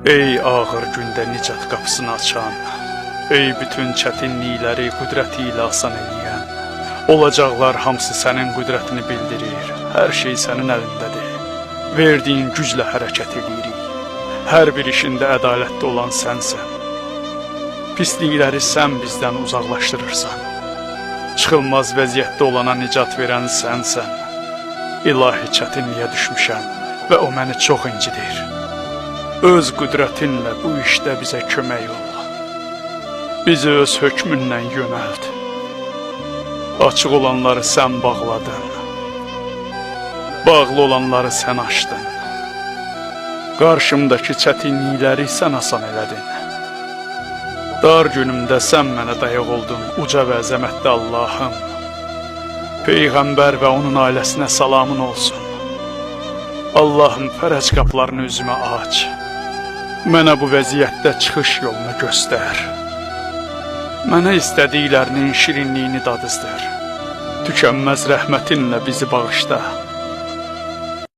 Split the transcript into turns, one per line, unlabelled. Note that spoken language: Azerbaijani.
Ey ağır gündə nicat qapısını açan, ey bütün çətinlikləri qüdrəti ilə asan eləyən, olacaqlar hamısı sənin qüdrətini bildirir, hər şey sənin əlindədir. Verdiyin güclə hərəkət eləyirik. Hər bir işində ədalətli olan sənsən. Pislikləri sən bizdən uzaqlaşdırırsan. Çıxılmaz vəziyyətdə olana nicat verən sənsən. İlahi çətinliyə düşmüşəm və o məni çox incidir. Öz qüdrətinlə bu işdə bizə kömək ol. Bizi öz hökmünlə yönəlt. Açıq olanları sən bağladın. Bağlı olanları sən açdın. Qarşımdakı çətinlikləri sən asan elədin. Dar günümdə sən mənə dayaq oldun, uca və əzəmətli Allahım. Peyğəmbər və onun ailəsinə salamın olsun. Allahım, fərəc qapılarını üzümə aç. Mənə bu vəziyyətdə çıxış yolunu göstər. Mənə istədiklərinin şirinliyini dadızdır. Tükənməz rəhmətinlə bizi bağışla.